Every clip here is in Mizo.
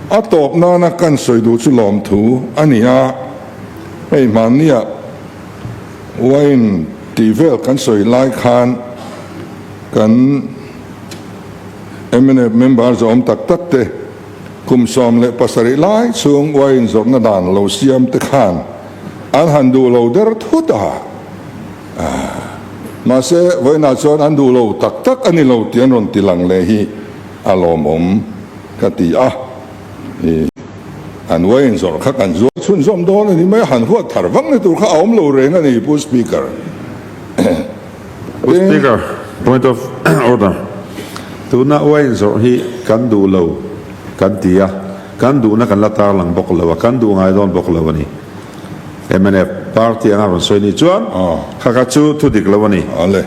A tawp nana kan sawi duh chu lawmthu a ni a, hei hmannia wine tih vel kan sawi lai khan kan mnf member zawm tak tak te kum 17 lai chhung wine zawrhna dan lo siam te khan an han duh lo der thut a, mahse vawiinah chuan an duh lo tak tak a ni lo tih an rawn ti lang leh hi a lawmawm ka ti a, an wine zawrh kha kan zuar chhunzawm dawn a ni mai a, han huat thar vang na tur kha a awm lo reng a ni Pu Speaker. Pu Speaker, point of order, tuna wine zawrh hi kan duh lo kan ti a, kan duhna kan la tarlang bawk lo a, kan duh ngai dawn bawk lo a ni. Mnf party anga rawn sawi ni chuan kha kha chu thu dik lo a ni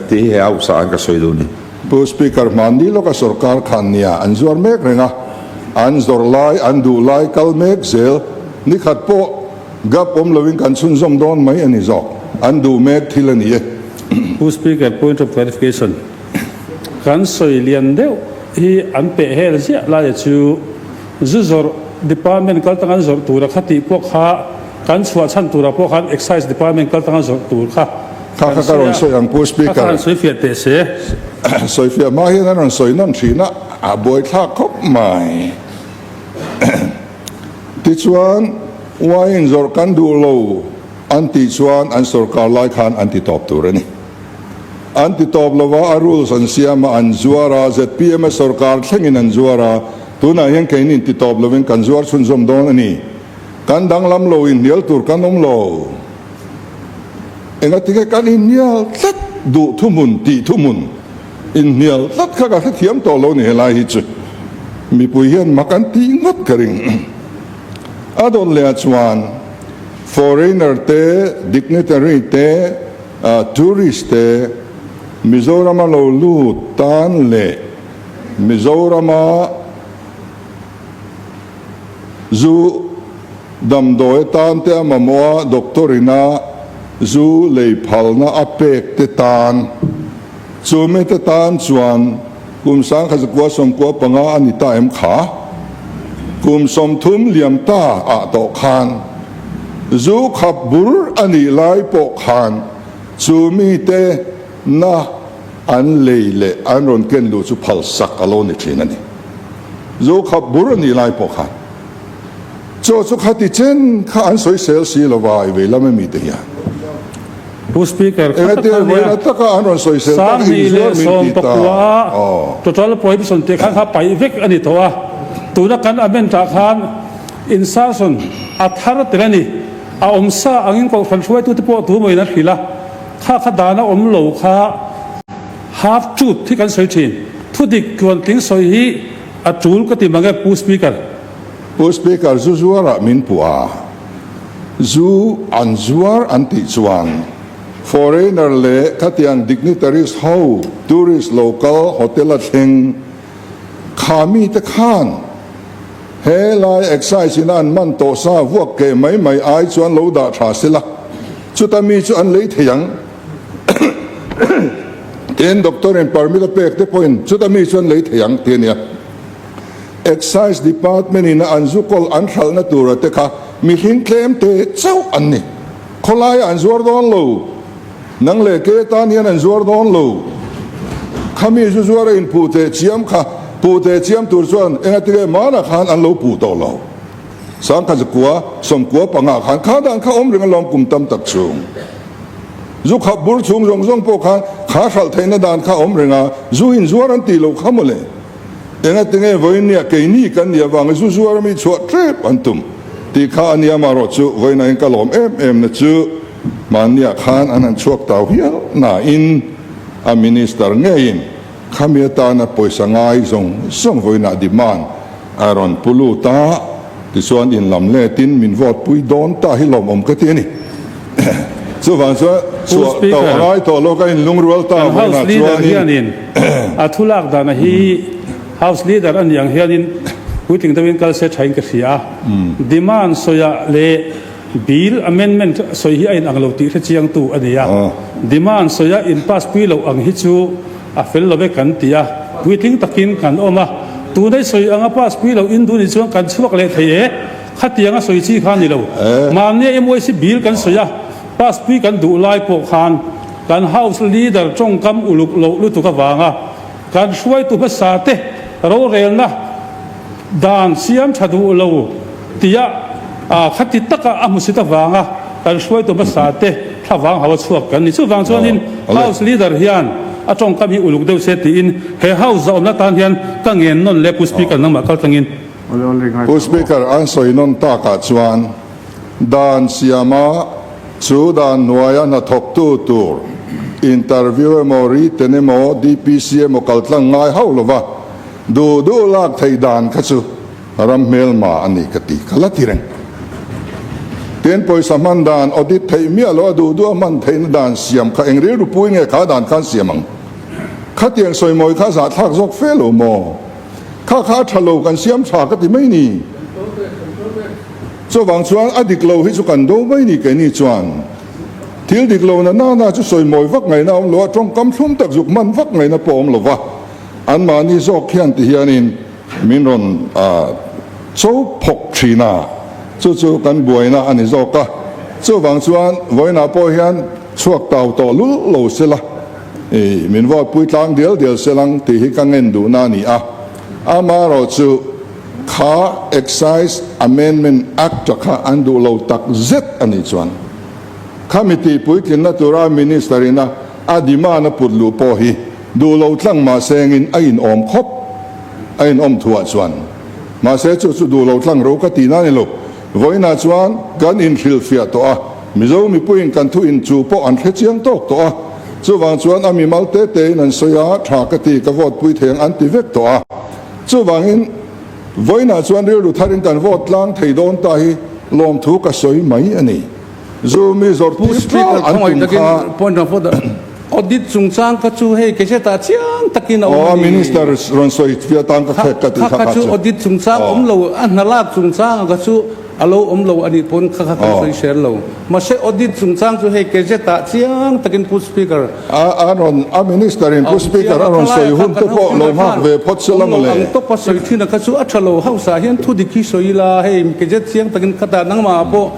tih hi he hausa an ka sawi duh ni. Pu Speaker, hmanni lawka sorkar khan nia an zuar mek reng a, an zawrh lai, an duh lai kal mek zel, nikhat pawh gap awm loin kan chhunzawm dawn mai a ni zawk, an duh mek thil a ni e. Pu Speaker, point of clarification, kan sawi lian deuh hi an peh hel ziah laia chu zu zawrh department kal tanga an zawrh tura kha tih pawh kha kan chhuah chhan turah pawh khan excise department kal tanga zawrh tur kha Kha kha ka rawn sawi ang Pu Speaker. Kha kha han sawi fiah teh se. Sawi fiah hma hian an rawn sawi nawn thin a, a buaithlak khawp mai. Tichuan wine zawrh kan duh lo an tih chuan an sorkar lai khan an ti tawp tur a ni. An ti tawp lo va, a rules an siam a, an zuar a, zpm a sorkar thlengin an zuar a, tunah hian keini inti tawp lovin kan zuar chhunzawm dawn a ni. Kan danglam lo inhnial tur kan awm lo. Engati nge kan inhnial tlat duh thuhmun tih thuhmun inhnial tlat kha ka hrethiam tawh lo ni helai hi chu mipui hian mak an tih ngawt ka ring. A dawt leh ah chuan foreigner te, dignitary te, tourist te Mizorama lo lut tan leh Mizorama Zu damdawi atan te a mamawh a, doctor ina zu lei phalna a pek te tan. Chu mi te tan chuan kum 1995 a ni ta em kha? Kum 30 liam ta ah tawh khan zu khap bur a nih lai pawh khan chu mi te na an lei leh an rawn ken luh chu phal sak a lo ni thin a ni. Zo khap bur a nih lai pawh khan chaw chu khati chen kha an sawi sel si lo va, i vei lam emi te hian. Pu Speaker, kha Engati tak khan vawiin nia a taka an rawn sawi sel tak Sanghnih inzuar leh min sawm ti ta. pakua Aw. total prohibition tih khan kha paih vek a ni tawh a, tuna kan amend ah khan insertion a thar tel a ni. A awm sa angin kohhran hruaitute pawh tumahin an hrilh a, kha kha dan a awm lo kha half truth hi kan sawi thin. Thudik tluantling sawi hi a tul ka ti mang e Pu Speaker. Pu Speaker, zu zuarah min puh a, zu an zuar an tih chuan foreigner leh khatiang dignitaries ho, tourist lo kal hotel a thleng kha mite khan he lai excise in a an man tawh sa vuak keh mai mai ai chuan lo dah tha sela, chuta mi chu an lei thei ang. Tin, doctor in permit a pek te pawhin chuta mi chuan lei thei ang ti a nia. Excise department in a an zu kawl an hralhna tura te kha mihring tlem te chauh an ni. Khawlaiah an zuar dawn lo. Nang leh ke tan hian an zuar dawn lo. Khami zu zuar a inpuh teh chiam kha puh teh chiam tur chuan engatinge mana khan an lo puh tawh lo. 1995 khan kha dan kha awm reng alawm kum tam tak chhung. Zu khap bur chhung zawng zawng pawh khan kha hralh theihna dan kha awm reng a, zu inzuar an tih loh kha mawle. Engatinge vawiinnia keini kan nih avanga zu zuar ami chhuah tep an tum tih kha a nia marawh chu vawiinah hian ka lawm em em na chu mahniah khan an han chhuak tau hial nain a minister ngeiin khami atana pawisa ngai zawng zawng vawiinah demand a rawn pu lut a, tichuan in lam letin min vote pui dawn ta hi lawmawm ka ti a ni. Chuvang chuan Pu chhuah tauh a Speaker, ngai tawh lo, ka inlungrual ta kan vawiinah House Leader chuanin. hianin a thu lak dana hi House Leader a nih ang hianin puitling deuhin kal se thain ka hria a. Demand sawiah leh Bill amendment sawi hi a inang lo tih hrechiangtu a ni a. Demand sawia in pass pui loh ang hi chu a fel lo ve kan ti a, puitling takin kan awm a. Tuna i sawi anga pass pui lo in duh nih chuan kan chhuak leh thei e. Khatianga sawi chi kha a ni lo. Mahnia MYC bill kan sawi a, pass pui kan duh lai pawh khan kan House Leader tawngkam uluk loh lutuk avanga kan hruaitu hmasa te rorelna dan siam tha duh lo tia khati taka a hmusit avanga kan hruaitu hmasa te thlavang ho a chhuak kan ni. Chuvang chuanin House Leader hian a tawngkam hi uluk deuh se tiin he House zahawmna tan hian ka ngen nawn leh Pu Speaker nangmah kal tangin. Pu Speaker an sawi nawn takah chuan dan siama chu dan hnuaia hnathawktu tur interview emaw written emaw DPC emaw kaltlang ngai hauh lova duh duh lak theih dan kha chu ram hmelma a ni ka ti ka la ti reng. Tin pawisa hman dan audit theih miah loh a duh duh a hman theihna dan siam kha eng rilru pui nge kha dan khan siam ang? Khatiang sawimawi kha zahthlak zawk fe lo maw? Kha kha a tha lo kan siam tha ka ti mai ni. Chuvang chuan a dik lo hi chu kan do mai ni keini chuan. Thil dik lo na na na chu sawi mawi vak ngaihna a awm lo a, tawngkam thlum tak zuk hman vak ngaihna pawh a awm lo va. Anmahni zawk hian ti hianin min rawn cho phawk thin a, chu chu kan buaina a ni zawk a. Chuvang chuan vawiinah pawh hian chhuak tau tawh lul lo se la. I min vote pui tlang dial dial se lang tih hi ka ngen duhna a ni a. Amaherawhchu kha Excise Amendment Act a kha an duh lo tak zet a nih chuan khami tih puitlinna tura Minister ina a demand a put luh pawh hi duh lo tlang mahse engin a inawm khawp a inawm thuah chuan mahse chu chu duh lo tlang ro ka tihna a ni lo. Vawiinah chuan kan inhrilhfiah tawh a, Mizo mipuiin kan thu inchuh pawh an hre chiang tawk tawh a, chuvang chuan a mimal te tein an sawi a, tha ka ti, ka vote pui thei ang an ti vek tawh a. Chuvangin vawiinah chuan rilru tharin kan vote tlang thei dawn ta hi lawmthu ka sawi mai a ni. Zu mi zawrh Pu tir Speaker, tlang an khawngaih tum takin kha. point of order, audit chungchang kha chu hei Gazette-ah chiang takin a awm Aw, a ni. Minister rawn sawi fiah tan ka khek ka ti Kha kha kha kha chu chu. audit chungchang Aw. awm lo, a hna lak chungchang kha chu A lo awm lo a nih pawn kha kha kan sawi hriat lo. Mahse audit chungchang chu hei Gazette ah chiang takin Pu Speaker. A a rawn a Minister in Pu Speaker a rawn sawi hun te pawh lo nghak ve phawt se la mawle. Ang tawpa sawi thin a kha chu a tha lo. House ah hian thu dik hi sawi ila hei Gazette chiang takin khatah nangmah ah pawh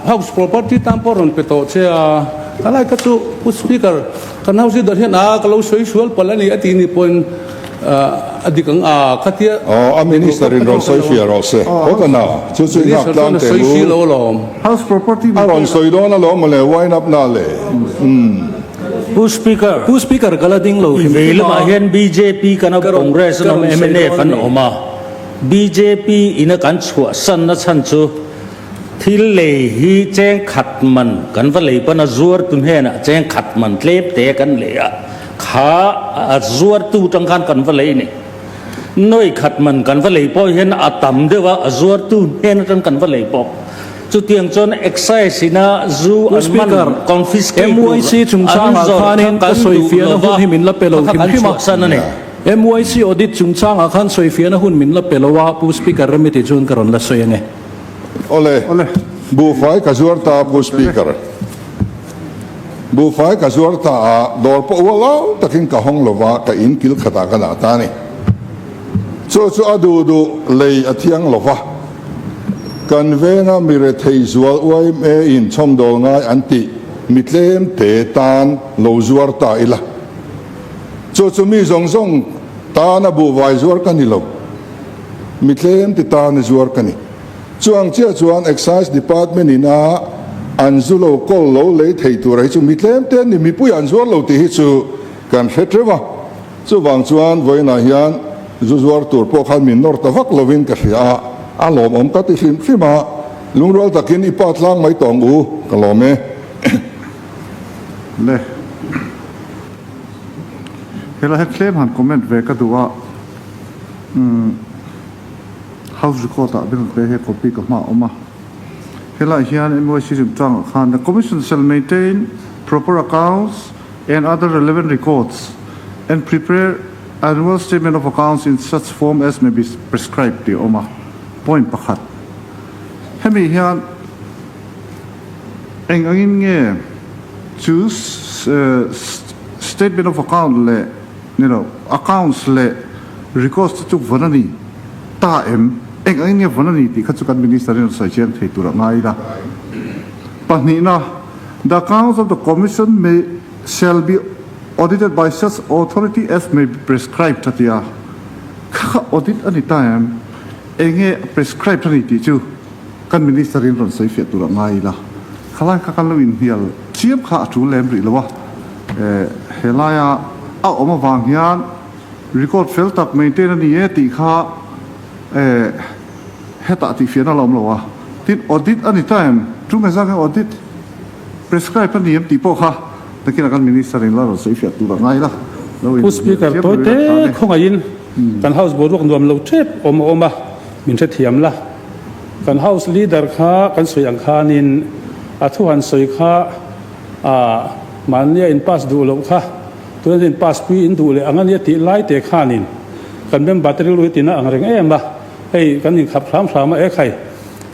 House property tan pawh rawn pe tawh che a. Khalai kha chu Pu Speaker kan House leader hian a ka lo sawi sual palh a ni a tih nih pawhin A dik ang a, khatia. Aw, a minister in rawn sawi fiah rawh se. Haw ta na, chu chu i nghak tlang teh u. House property A rawn sawi dawn alawm mawle, wind up na le. Umm. Pu Speaker, Pu Speaker ka la ding lo i hrim vei hrim a. lamah hian bjp kan awm, Congress an awm, mnf an awm a. Bjp ina kan chhuahsan na chhan chu thil lei hi cheng khat man kan va lei pawn a zuartu hnenah cheng khat man tlem te kan lei a. Kha a zuartu tang khan kan va lei ni. Nawi khat man kan va lei pawh hian a tam deuh a, a zuartu hnen atang kan va lei bawk. Chutiang chuan Excise ina zu Pu an man Speaker, confiscate tur MYC an chungchangah zawrh kha khanin ka kan duh sawifiahna lova, hun hi min la pe lo kha hrim kan hrim a. chhuahsan a ni. MYC audit chungchangah khan sawifiahna hun min la pe lo a, Pu Speaker remiti chuan ka rawn la sawi ange. Awle, buhfai ka zuar ta Pu Speaker. Buhfai ka zuar ta a, dawr pawh ual au takin ka hawng lo va, ka in kil khatah ka dah ta a ni. Chu chu a duh duh lei a thiang lo va, kan venga mi rethei zual yma in chhawmdawl ngai an tih mi tlem te tan lo zuar ta ila. Chu chu mi zawng zawng tana buhvai zuar ka ni lo, mi tlem te tana zuar ka ni. Chuang chiah chuan Excise Department in a an zu lo kawl lo lei thei tur a hi chu mi tlem te an ni, mipui an zuar lo tih hi chu kan hre teuh a. Chuvang chuan vawiinah hian zu zuar tur pawh khan min nawr ta vak lovin ka hria a, a lawmawm ka ti hrim hrim a, lungrual takin i pa tlang mai tawng u, ka lawm e. Le. Helai he tlem han comment ve ka duh a, umm. House record ah beng pe he copy ka hma a awm a. Helaiah hian MYC chungchangah khan The Commission shall maintain proper accounts and other relevant records and prepare annual statement of accounts in such form as may be prescribed tih a awm a. Point pakhat. Hemi hian eng angin nge chu statement of account leh ni lo accounts leh. Records te chu vawn a ni ta em? Eng angin nge vawn a ni tih kha chu kan Minister in rawn sawi chiang thei tur a ngai ila. Pahnihna, The accounts of the Commission may shall be audited by such authority as may be prescribed a ti a. Kha kha audit a ni ta em? Eng nge prescribed a ni tih chu kan Minister in rawn sawi fiah tur a ngai ila. Khalai kha kan lo inhnial chiam kha a tul lem rih lo a. Helaia a awm avang hian Record fel tak maintain a ni e tih kha hetah tihfiahna a la awm lo a. Tin, audit a ni ta em? Chu nge zang hian audit prescribe a ni em tih pawh kha nakinah kan Minister in la rawn sawi fiah tur a ngai la. Lo Pu Speaker, inhnial chiam tawi rih la te tha ne. khawngaihin kan House boruak nuam lo tep awm a awm a, min hrethiam la. Kan House Leader kha kan sawi ang khanin a thu han sawi kha mahnia in pass duh loh kha Tuna in pass pui in duh leh ang a nia tih lai te khanin kan member te rilru hi tina ang reng em a, hei kan inkhap hram hram a, ekhai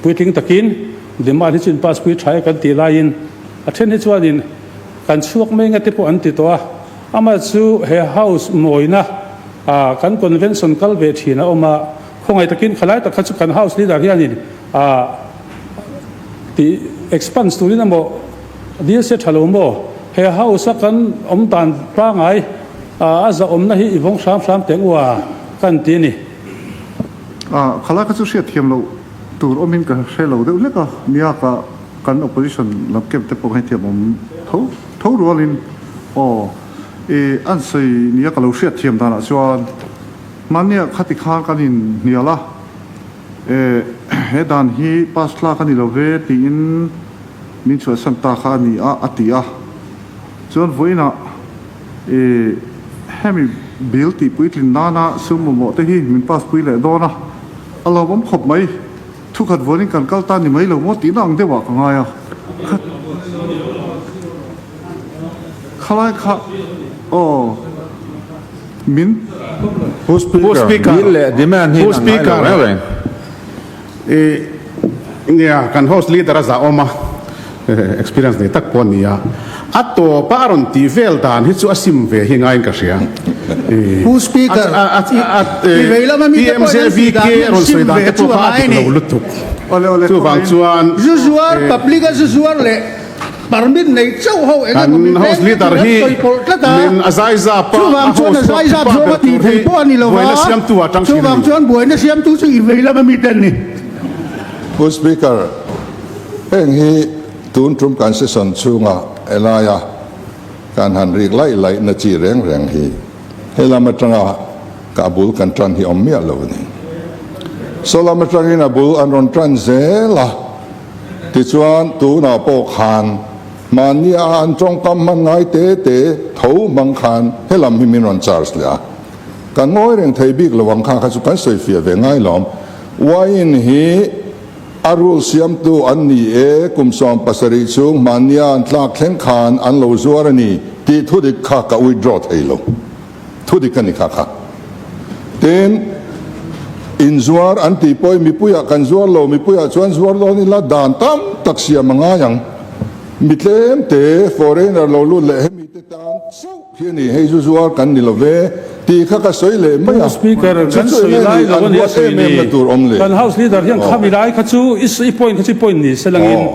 puitling takin demand hi chu in pass pui tha e kan tih laiin a then hi chuanin kan chhuak mai nga te pawh an ti tawh a, amah chu he house mawina ah kan convention kal ve thin a awm a, khawngaih takin khalai tak kha chu kan house leader hianin ah tih expanse turin emaw Dil se tha lo maw? He house a kan awm dan pangai a zahawmna hi i vawng hram hram teh ua kan ti a ni. Khalai kha chu hriat thiam loh tur awmin ka hre lo deuh hlek a, nia ka kan opposition lam camp te pawh ka hrethiam awm tho tho rualin aw i an sawi nia ka lo hriat thiam danah chuan hmania khati khan kan inhnial a, he dan hi pass tlak a ni lo ve tiin Min chhuahsan ta kha a ni a, a ti a. Chuan vawiinah i hemi bill tih puitlin nana sum mamawh te hi min pass pui leh dawn a, a lawmawm khawp mai. Thukhat vuanin kan kal ta ni mai lo maw tihna ang deuhah ka ngai a. Khalai kha aw min. Pu Speaker, bill leh demand hi an ngai lo reng reng. I nia, kan host leader a zahawm a, experience nei tak pawh a ni a, a tawpa a rawn tih vel dan hi chu a sim ve hi ngaiin ka hria. Pu Speaker, i vei lama mite pawhin an tih dan hi an sim ve chu a ngai a ni. Chuvang chuan Zu zuar, public a zu zuar leh permit nei chauh ho eng emaw mi Kan house veng te leader tur an hi sawi pawlh tlat a. min a zaizap a, Chuvang a chuan a host zaizap pa zawng ber a tih tur thei hi pawh a ni lo buaina va, siamtu ah tang thin a chuvang ni. chuan buaina siamtu chu i vei lama mite an ni. Pu Speaker, heng hi tun tum kan session chhunga helaia kan han rik laih laih na chi reng reng hi helam atanga ka a bul kan tan hi awm miah lo a ni. Saw lam atangin a bul an rawn tan zel a, Tichuan, tunah pawh khan mahni a an tawngkam hman ngai te te tho hmang khan helam hi min rawn charge leh a. Kan ngawi reng thei bik lo ang kha kha chu kan sawi fiah ve ngai lawm. Wine hi a rule siamtu an ni e, kum 17 chhung mahnia an tlak thleng khan an lo zuar a ni tih thudik kha ka withdraw thei lo. Thu dik a ni kha kha. Tin, inzuar an tih pawhin mipuiah kan zuar lo, mipuiah chuan zuar dawn ila dan tam tak siam a ngai ang. Mi tlem te, foreigner lo lut leh hemi te tan chauh hi a ni, hei zu zuar kan ni lo ve tih kha ka sawi leh mai a. Pu Speaker, Chu kan chu sawi enge lai ni lo an a ni a huat sawi em em ni. na tur awm le? Kan House Leader hian Aw. khami lai kha chu i point kha chu i point ni se langin Aw.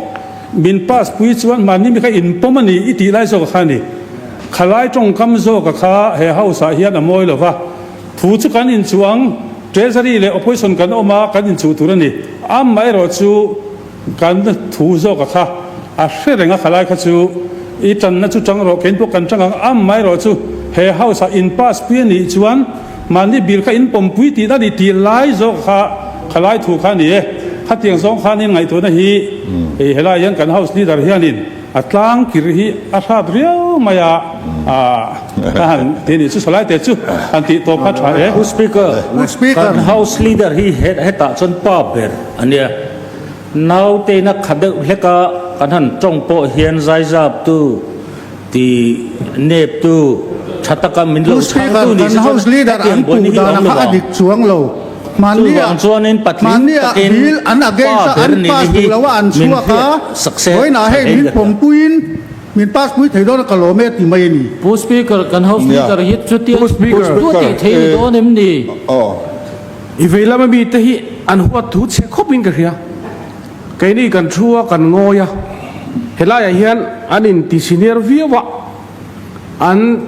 min pass pui chuan mahni mi kha inpawm a ni i tih lai zawk kha a ni. Khalai tawngkam zawka kha he house ah hian a mawi lo va, thu chu kan inchuh ang, Treasury leh Opposition kan awm a, kan inchuh tur a ni. Amaherawh chu kan thu zawka kha a hre reng a, khalai kha chu i tanna chu tang rawh, kein pawh kan tang ang, amaherawh chu he house ah in pass pui a nih chuan mahni bill kha in pawmpui tihna a ni tih lai zawka kha khalai thu kha a ni e. Khatiang zawng khanin ngaihtuahna hi helai hian kan house leader hianin A tlang kir hi a hrat riau mai a, ka han ti nih chu salai te chu han tih tawp kha tha e. Pu Speaker, kan House Leader hi hetah chuan pa ber a nia. Nauteina kha deuh hlek a kan han tawng pawh hian zaizap tu, ti nep tu, tha taka min lo Pu chhang Speaker, tu ni kan se chuan House Leader hetiang an buaina puh hi a dan awm lo kha a vang. dik chuang lo. Chuvang chuanin patling takin bill an against pa a ber an ni pass hi duh lo a an min chhuak a hriat success vawiinah hei theih min ka hria. pawmpuiin. Min pass pui thei dawn a ka lawm e ti mai a ni. Pu Speaker, kan House Leader hi chutia tu tih thei ni dawn em ni? I vei lama mite hi an huat thu chhe khawpin ka hria. Keini kan thu a, kan ngawi a. Helaiah hian an inti senior viau a, an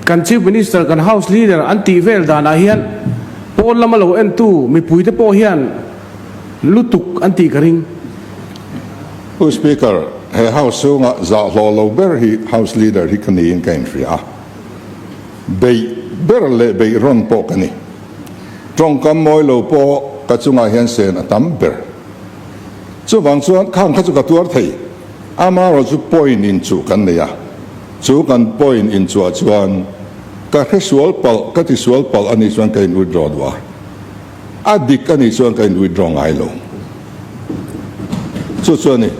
kan Chief Minister, kan House Leader an tih vel danah hian pawn lama lo entu mipuite pawh hian lutuk an tih ka ring. Pu Speaker, he House chhunga zah hlawh lo ber hi House Leader hi ka niin ka inhria a. Beih ber leh beih rawn pawh ka ni. Tawngkam mawi lo pawh ka chungah hian sen a tam ber. Chuvang chuan khang kha chu ka tuar thei. Amaherawh chu point inchuh kan nei a. Chu kan point inchuah chuan ka hresual palh, ka tisual palh a nih chuan ka in withdraw duh a. A dik a nih chuan ka in withdraw ngai lo. Chu chu a ni.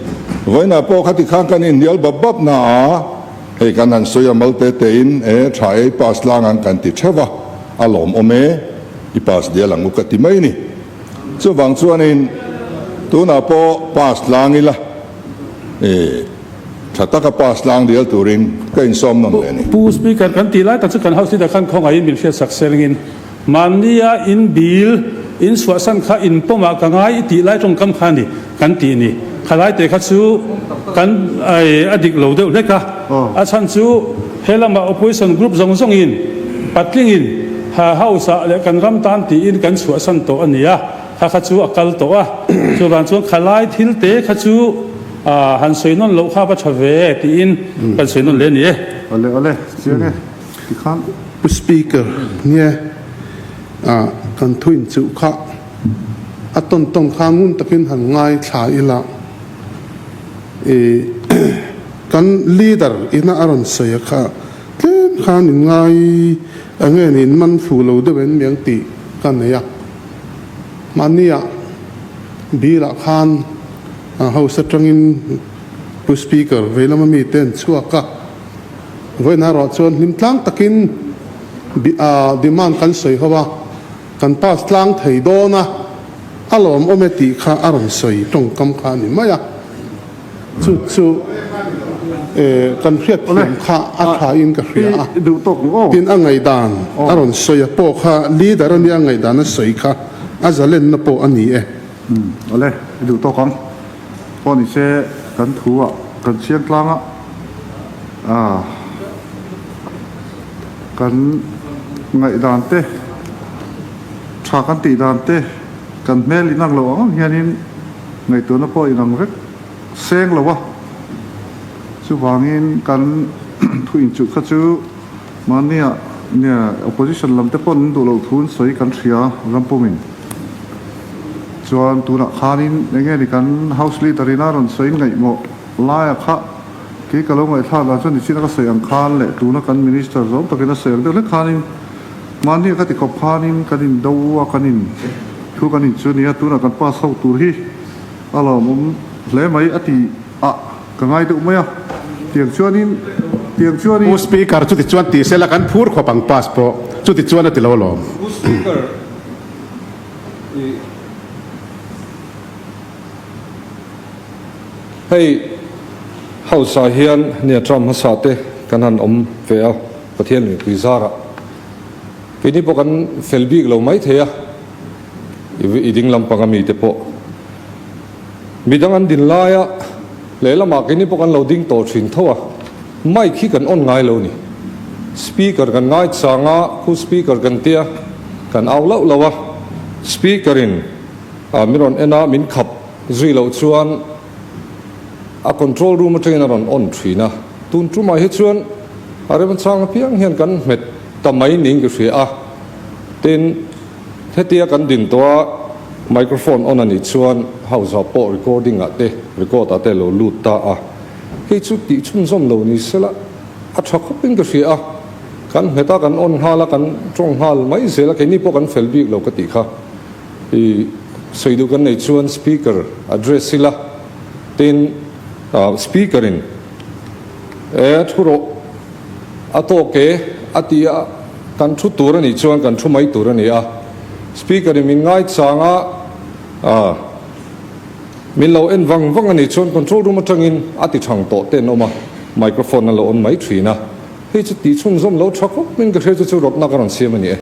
Vawiinah pawh khati khan kan inhnial bap bap na a, hei kan han sawi a mal te te in e tha e i pass tlang ang kan ti theuh a, a lawmawm e, i pass dial ang u ka ti mai a ni. Chuvang chuanin tunah pawh pass tlang ila e tha taka pass tlang dial turin ka insawm nawn leh a ni. Pu Speaker, kan tih lai tak chu kan House Leader khan khawngaihin min hriatsak selngin Mahnia in bil, in chhuahsan kha in pawmah ka ngai i tih lai tawngkam kha a ni kan tih ni. Khalai te kha chu kan a dik lo deuh hlek a. A chhan chu he lamah opposition group zawng zawngin patlingin house ah leh kan ram tan tiin kan chhuahsan tawh a ni a, kha kha chu a kal tawh a. Chuvang chuan khalai thil te kha chu han sawi nawn loh kha va tha ve tiin kan sawi nawn leh a ni e. Awle awle, chiang e. Tikhan. Pu Speaker, nge ah kan thu inchuh kha a tawn tawn kha ngun takin han ngaithla ila i kan leader ina a rawn sawi a kha tlem khan in ngai a nge ni in man thlu lo deuh em miang tih ka nei a. Mahnia bill ah khan house atangin Pu Speaker veilam ami te an chhuak a. Vawiin erawh chuan hlim tlang takin demand kan sawi ho a, kan pass tlang thei dawn a, a lawmawm e tih kha a rawn sawi tawngkam kha a ni mai a. Chu chu kan hriatthiam kha a thain ka hria a, tin a ngaihdan a rawn sawi a pawh kha leader a nia ngaihdan a sawi kha a zalenna pawh a ni e. Awle, i duh tawk ang. Pawh ni se kan thu ah kan chiang tlang a, ah kan ngaihdan te, tha kan tih dan te, kan hmel inang lo ang ang hianin ngaihtuahna pawh inang vek seng lo a, chuvangin kan thu inchuh kha chu mahnia nia opposition lam te pawn an duh loh thu an sawi kan hria rampumin. Chuan tunah khanin eng nge ni kan House Leader in a rawn sawi ngaihmawh laia kha kei ka lo ngaihthlak dan chuan nichina ka sawi ang khan leh tuna kan Minister zawng takin a sawi ang deuh hlek khanin mahni a ka ti khawp khanin kan in do a kan in thu kan in chu nia tunah kan pass ho tur hi a lawmawm hle mai a ti a ka ngai deuh mai a tiang chuanin tiang chuanin Pu Speaker chuti chuan ti sela kan phur khawp ang pass pawh chuti chuan a ti lo alawm. Pu Speaker. Hei House ah hian nia term hmasa te kan han awm ve a, Pathian mipui zarah keini pawh kan fel bik lo mai thei a, i ding lampang ami te pawh midang an din laia lehlamah keini pawh kan lo ding tawh thin tho a, mic hi kan on ngai lo ni. Speaker kan ngaichang a, khu speaker kan tia kan au lauh lauh a, speaker in min rawn en a, min khap zui loh chuan a control room atangin a rawn on thin a, tun tumah hi chuan a remchang apiang hian kan hmet ta mai niin ka hria a, tin hetia kan din tawh a microphone on a nih chuan house ah pawh recording ah te record ah te a lo lut ta a, hei chu tih chhunzawm lo ni sela. A tha khawpin ka hria a, kan nghet a, kan on nghal a, kan tawng nghal mai zel a, keini pawh kan fel bik lo ka tih kha. I sawi duh kan nei chuan speaker address ila, tin speaker in e thu rawh a tawk e a ti a, kan thu tur a nih chuan kan thu mai tur a ni a, speaker in min ngaichang a, min lo en vang vang a nih chuan control room atangin a ti thang tawh te an awm a. Microphone a lo on mai thin a, hei chu tih chhunzawm lo tha khawp in ka hria chu chu rawtna ka rawn siam a ni e.